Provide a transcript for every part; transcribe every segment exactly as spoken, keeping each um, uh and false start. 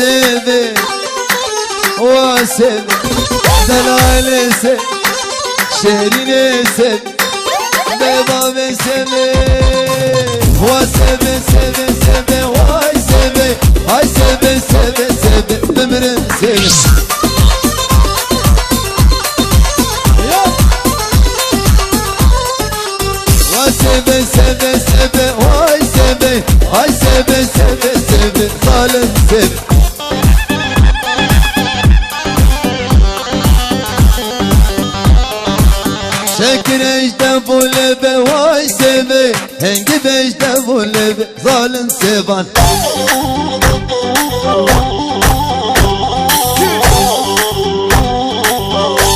Seve, wa seve, delalê seve, şêrînê seve, bê bavê seve. Wa seve, seve, seve, way seve, ay seve, seve, seve, bimirim seve. Wa seve, seve, seve, way seve, ay seve, seve, seve, zalim seve. Şekirê ji devûlê be, way seve, hengî be ji devûlê be, zalim sevan.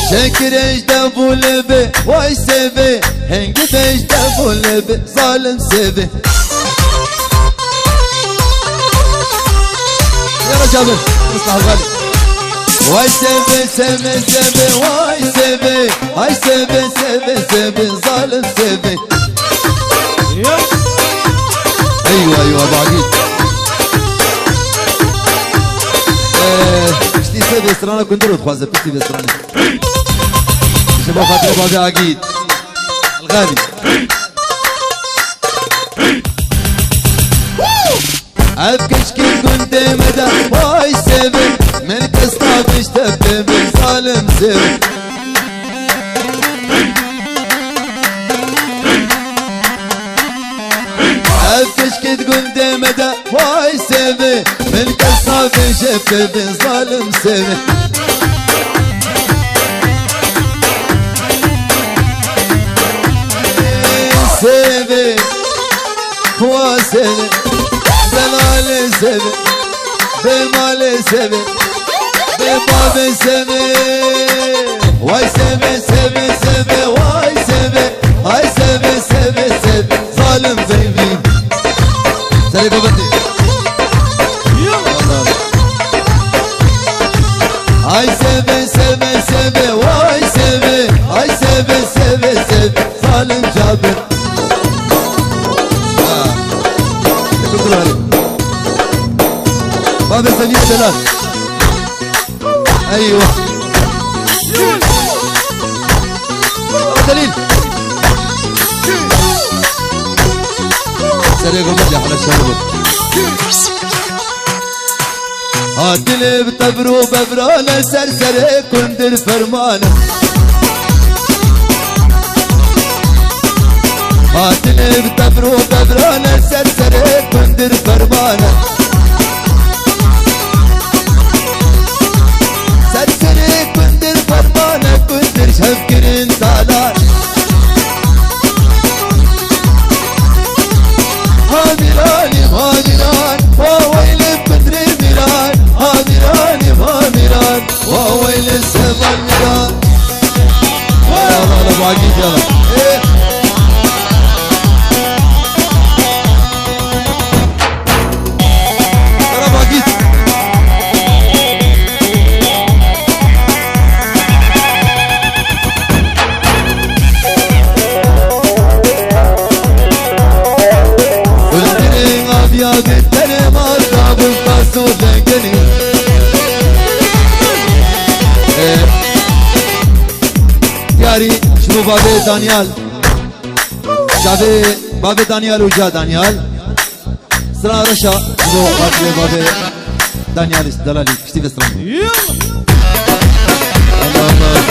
Şekirê ji devûlê be, way seve, hengî be ji devûlê be, zalim seve. Yala Cabir, ıslah gari. Vay seve, seve, seve, vay seve. Ay seve, seve, seve, zalim seve. Eywa, eywa, bagî. Ee, işte seve strana kundur ot xwaze, pisi ve strana. Şeba Fatih Babi Agit. Gari. Ev keçikê gundê me de vay seve, min kes navêj te pê min zalim seve. Ev keçikê gundê me de vay seve, min kes navêje pê min zalim seve. Seve. Xwa seve, delalê seve, bê malê seve, bê bavê seve. Way seve, seve, seve, way seve, ay seve, seve, seve, zalim zeyvî. Serê govendê. Ay seve, seve, seve, way seve, ay seve, seve, seve, zalim Cabir. Ha. Teşekkür ederim. Bavê Seviye Delal. Eyvah. Baba Delil. Serê gurbe ya, hala şerbu. Hatine bi tevr û bevrane ser serê kundir fermane. Hatine bi tevr û bevrane ser serê kundir fermane. Ser serê kundir fermane, kundir şev kirin talan. Hamiran, hamiran, wa weylê kundrê miran. Hamiran, hamiran, wa weylê sevan miran. Ala, ala, bagî ya. Eh. Ala, bagî. Hundirê aviya bi tenê mata bi qas û lengenî. E, diyarî ji bo bavê Danyal. Çavê bavê Danyal û ca Danyal. Sira reşa ji bo bavê Danyal Delalî. Piştî ve sira. Allah Allah.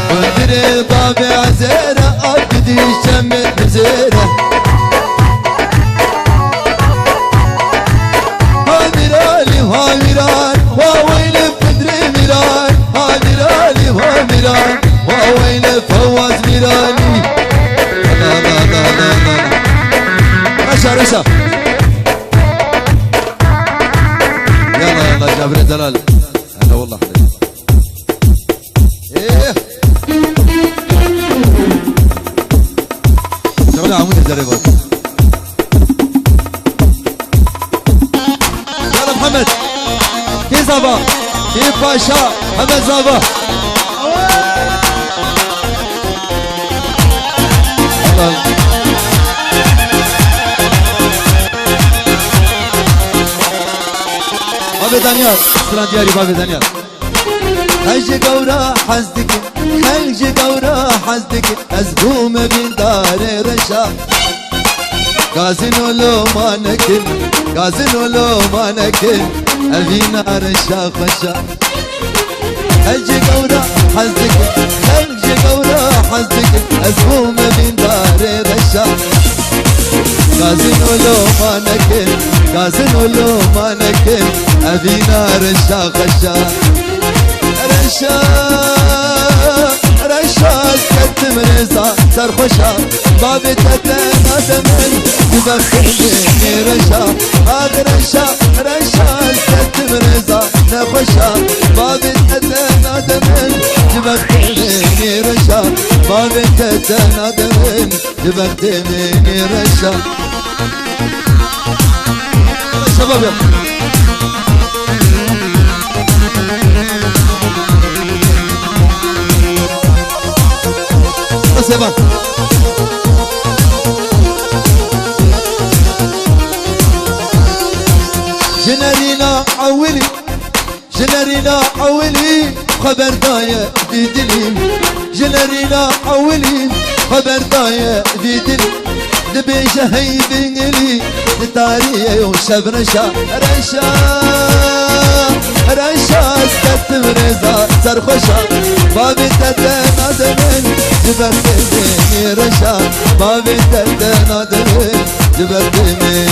Hundirê bavê Ezêre, at gidî şemê Ezêre. Hamiran, hamiran, wa weylê Bedrê Mîran. Hamiran, hamiran, wa weylê Fewaz Mîranî. La, la, la, la, la, la. Reşa, reşa. Yala, yala, Cabirê Delal. Hele wallah. Eh. Şöyle Amûd Ezerê bak. Yala Mehmet. Kê zava. Kê paşa. Hemed zava. Helal. Danyar, Sinan Diyarî bavê Danyar. Ez ji gewra hez dikim, xelk ji gewra hez dikim, ez bûme bîndarê reşa. Gazin û loma nekin, gazin û loma nekin, evîna reşa xweşa. Ez ji gewra hez dikim, xelk ji gewra hez dikim, ez bûme bîndarê reşa. Gazin û loma nekin, gazin û loma nekin, evîna reşa xweşa. Reşa, reşa, ez ketim rêza serxweşa, bavê te te nade min, ji bextê min reşa. Ax reşa, reşa, ez ketim rêza nexweşa, bavê te te nade min, ji bextê min reşa, bavê te te nade min, ji bextê min reşa. Şebab ya. Sevan. Ji nerîna ewilî, ji nerîna ewilî xwe berdaye vî dilî. Ji nerîna ewilî xwe berdaye vî dilî. Dibêje hey bingilî, di tarîye yo şev reşa. Reşa, reşa, ez ketim rêza serxweşa. Bavê te te nade min, ji bextê min reşa. Bavê te te nade min, ji bextê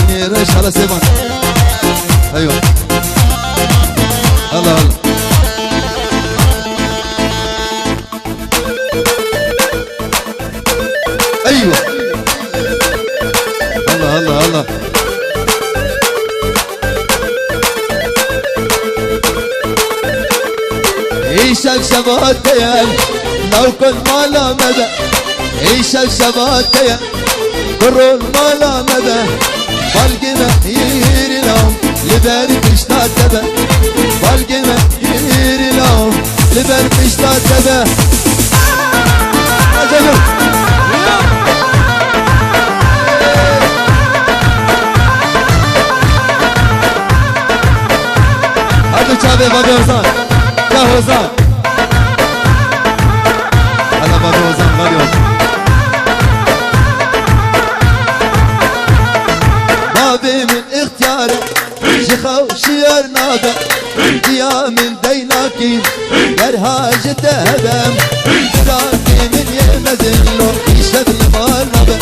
min reşa. La Sêvan. Eywa. Allah Allah. Eywa. Allah, Allah, Allah. Îşev şeva te ye, lawkon mala me be. Îşev şeva te ye, Kurol mala me be, balgê me hîrî law, li ber pişta te be. Balgê me hîrî law, li ber pişta te be. Acayip. Hadi çavê Bavê Ozan. Ya Ozan. Hala Bavê Ozan, Bavê Ozan. Bavê min îxtiyar e, ji xew şiyar nabe. Diya min deynakî, gerha ji te hebem. Birakê min yê mezin lo, îşev li mal nabe.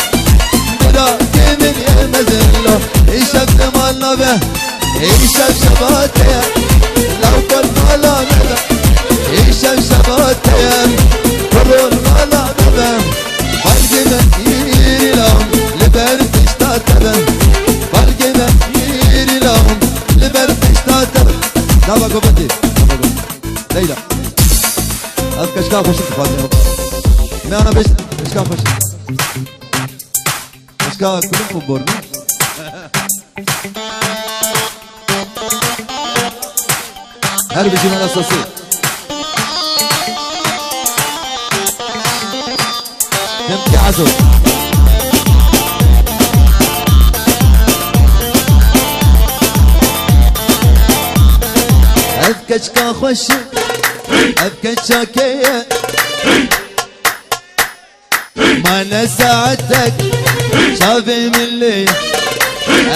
Birakê min yê mezin lo, îşev li mal nabe. Îşev şeva te ye, lawkon mala me be. Îşev şeva te ye, kurol mala me be. Balgê me hîrî law, li ber pişta te be. Balgê me hîrî law, li ber pişta te be. Nava govendê, nava govendê. Leyla. Ez keçika xweşik dixwazim. Me ana bêj, keçika xweşik. Keçika kulum û bor, ne? Her bijî me sasî. Demkî Ezo. Ev keçika xweş e, ev keçakê ye. Mane saetek çavê min lê.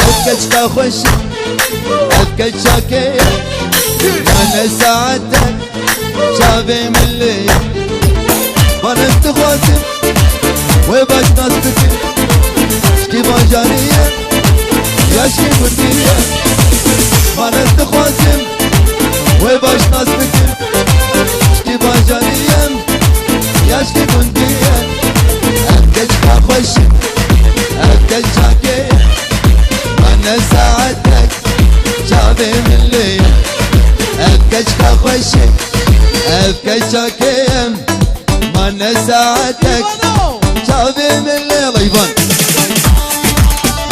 Ev keçika xweş, ev keçakê. Mane saetek çavê min lê. Mane dixwazim wê baş nas bikim. Şkî bajarî ye, ya şkî gundî ye. Mane dixwazim wê baş nas bikim. Şkî bajarî ye, ya şkî gundî ye. Ev keçika xweş e, ev keçakê ye. Mane saetek çavê min lê ye. Ev keçika xweş e, ev keçakê ye. Mane saetek çavê min lê leyvan.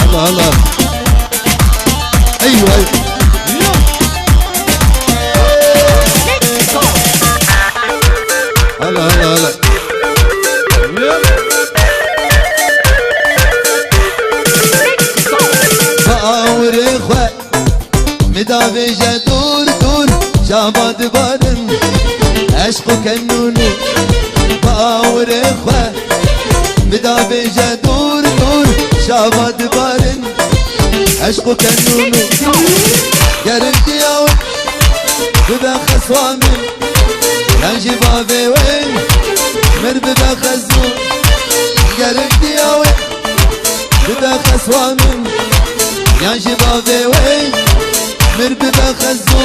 Allah Allah. Eyvah. Hala, hala, hala. Bi awirê xwe mi davêje dûr Çava dibarin, eşq û kenûn û bawirê xwe. Bida bêje dûr dûr, çava dibarin, eşq û kenûn û gerek diya wê bibe xeswa min, yan jî bavê wê mir bibe xezû. Gerek diya wê bibe xeswa min, yan jî bavê wê mir bibe xezû.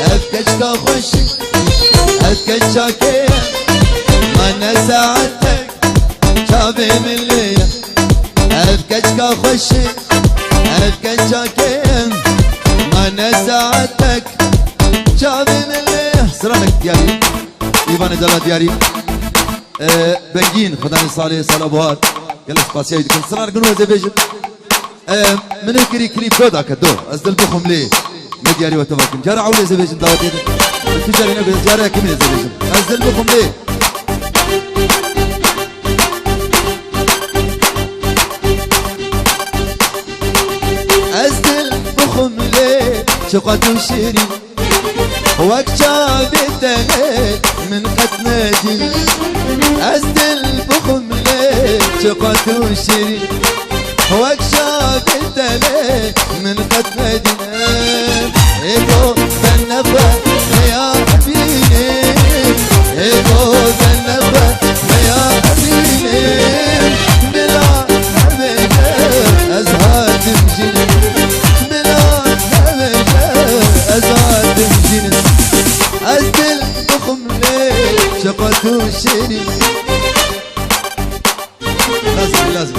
Ev keçika xweş e, ev keç çakê ye, mane saetek çavê min lê ye. Ev keçika xweş e, ev keç çakê ye, mane saetek çavê min lê ye. Siranek diyarî, Îvanê Dela diyarî. E, Bengîn, Xudanê salê, sala buhar. Gelek spasiya wî dikim. Sirar gunu ez ê bêjim. E, min ê kirî kirî do dake, do. Ez dil bixwim lê. Me diyarî we teva kim. Cara ewlê ez ê bêjim dawetê de. Tu carî ne, cara yekemîn ez ê bêjim. Ez dil bixwim lê. Ez dil bixwim lê, çiqa tu şêrîn. Wek çavê te min qet nedîn. Ez dil bixwim lê çiqa tu şêrîn. Wek çavê te min qet nedîn. Ê go bennefe heya bînî. Ê go bennefe heya bînî. Bila nebêje ez hatim jî. Bila nebêje ez hatim jî. Ez dil bixwim lê çiqa tu şêrîn. Lazim, lazim.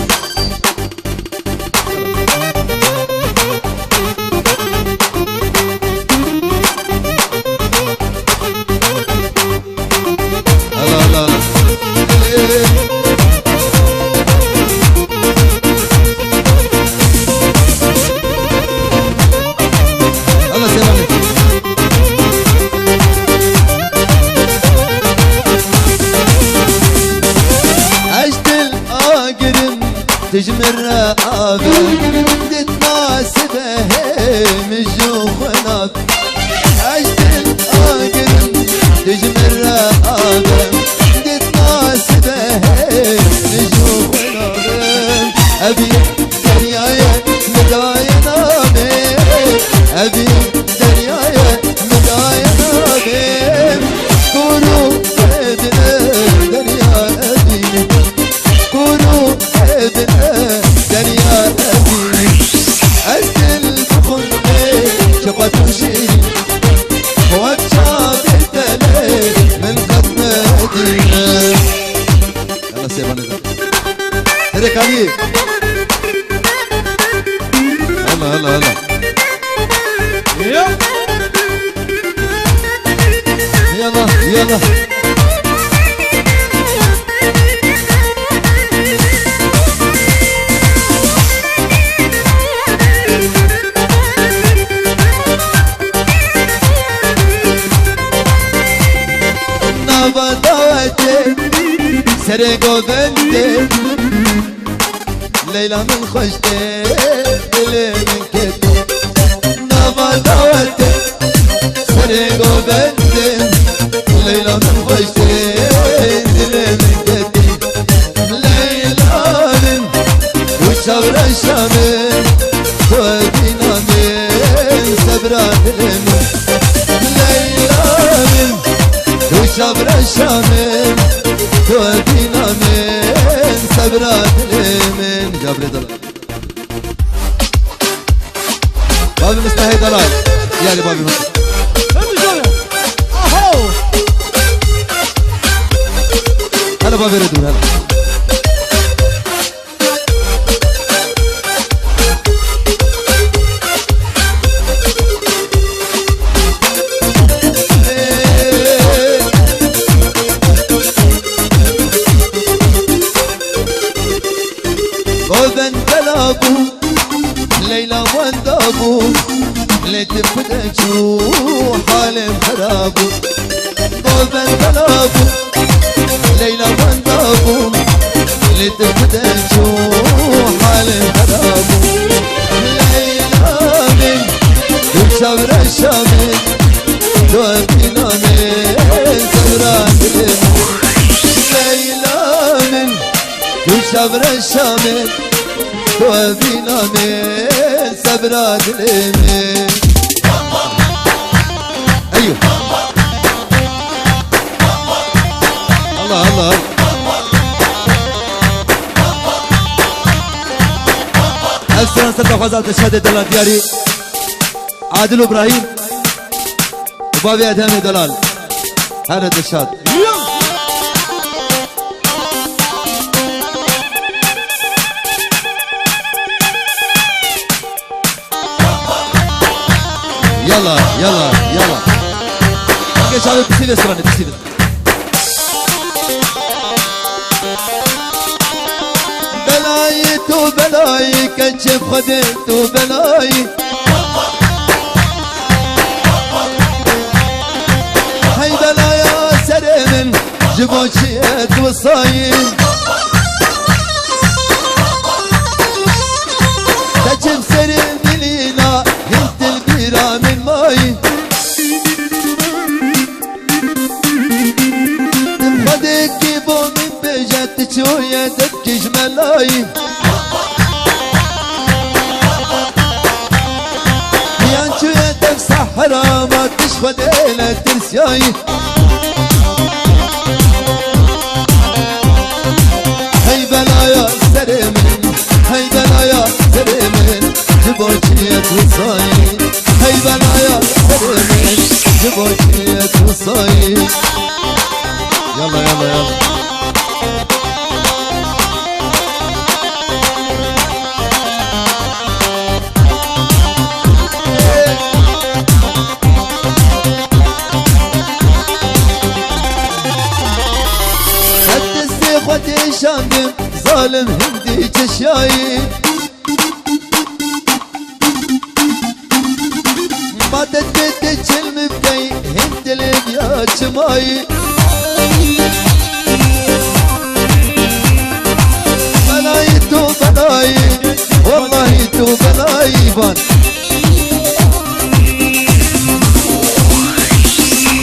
Hala, hala, hala. Hala, selam. Ez dil agirim, tu ji min re ave, didna sibe hê min ji xwe nabe. Ez dil agirim, tu ji min re ave, didna sibe hê min ji xwe nabe. Evî deryayê min daye navê, evî deryayê min daye navê. Kûr û hebine derya evî, kûr û hebine derya evî. Ez dil bixwim lê çiqa tu jî, wek çavê te lê min qet nedîne. Yalla sêvanê de. Serê Kaliyê. Hala, hala, hala. Ya. Yalla, yalla. Nava dawetê serê govendê, Leyla min xweş tê dilê min ketî. Nava dawetê serê govendê, Leyla min xweş tê dilê min ketî. Leyla min, tu çavreşa min, tu dîna min, sebra dilê min. Leyla min, tu çavreşa min, tu dîna min, sebra dilê min. Cabrê dala. Bavê Mistehê delal. Yarê bavê Mistehê. Hadi canım. Aho. Hele bavê re dur hele. Govend bela bû, Leyla wenda bû, lê tim xwe de çû, halê min xera bû. Govend bela bû, Leyla wenda bû, lê tim xwe de çû, halê min xera bû. Leyla min, tu çavreşa min, tu Evre Şamê, tu evîna min, sebra dilê min. Eyyo. Allah Allah. Ev stran ser daxwaza Dilşadê Delal Diyarî, Adil Ibrahîm û bavê Edhemê Delal. Here Dilşad. Yala, yala, yala. Geç abi, piştî de sıranı, piştî de. Belayî tu belayî, keçê Xwedê tu belayî. Hey belaya serê min, ji bo çi yê tu sayî? Te çim serê dilîna, hîn dil bîra min mayî. Xwedê kî bo min bêje, tu çûye depkî ji me layî. Yan çûye dev sehra ma, tu ji Xwedê netirsiyayî. Hey belaya serê min, hey belaya serê min, ji bo çi yê tu sayî? Hey belaya serê min, ji bo çi yê tu sayî? Yalla, yalla, yalla. Destê xwe têşandim, zalim hindî çişayî. Ma te tê tê çil min bikey, hîn dilê ya çimayî. Belayî tu belayî, wellahî tu belayî van.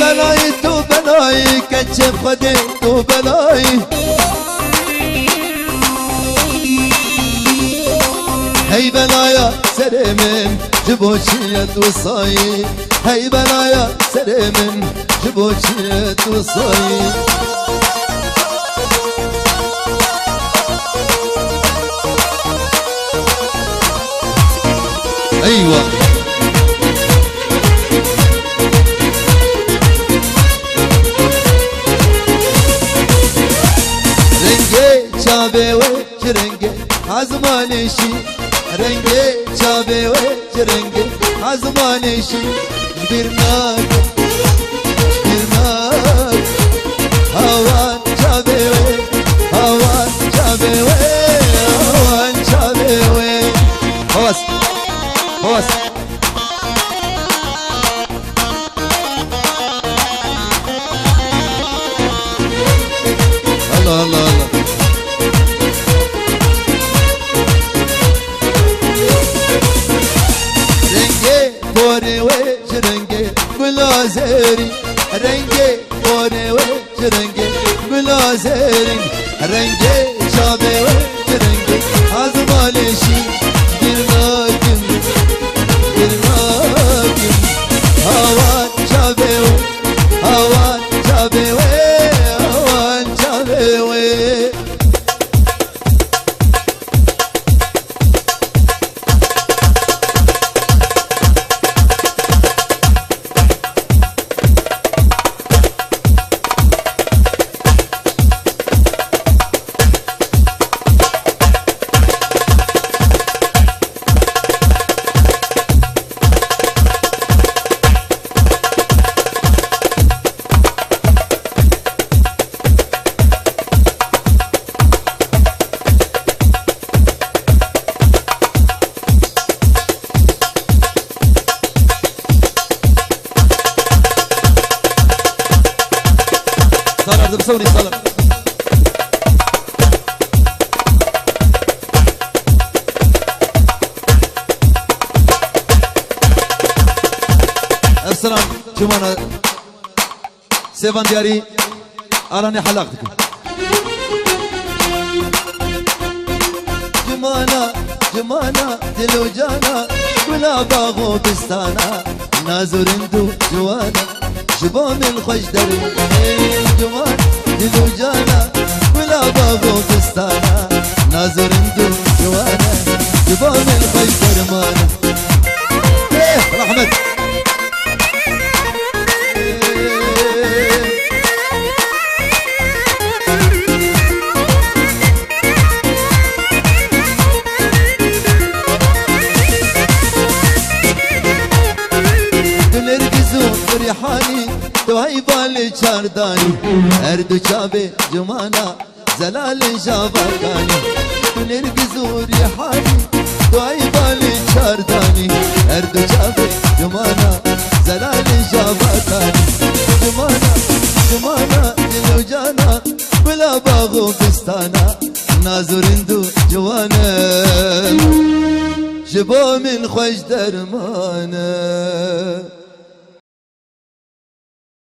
Belayî tu belayî, keçê Xwedê tu belayî. Hey belaya serê min, ji bo çi yê tu sayî? Hey belaya serê min, ji bo çi yê tu sayî? Eywa. Rengê çavê wê çi rengê, ezmanê şî. Rengê çavê wê çi rengê, ezmanê şî. Ji bîr nakim, ji bîr nakim. Hawan çavê wê, hawan çavê wê, hawan çavê wê. Hawas, hawas. Allah, Allah, Allah. Rengê porê wê ji rengê gula zêrî, rengê porê wê ji rengê gula zêrîn, rengê çavê wê ji rengê ezmanê şîn. Bîr nakim, bîr nakim. Hawan çavê wê, hawan çavê wê, hawan çavê wê. Salar, dibisewrî, salar. Ev siran çimana Sêvan Diyarî, Aranê Helaq dikin. Ana, cimana, dil û cana, gula bax û bistana, naz û rind û ciwana, ji bo min xweş derman. Ey ciwan, dil û cana, gula bax û bistana, naz û rind û ciwana, ji bo min xweş dermana. Eh, rehmet. Tu nergiz û rîhanî, tu heyvalê çardanî, her du çavê cimana, zelalê javakanî. Tu nergiz û rîhanî, tu heyvalê çardanî, her du çavê cimana, zelalê javakanî. Cimana, cimana, dil û cana, gula bax û bistana, naz û rind û ciwane, ji bo min xweş dermane.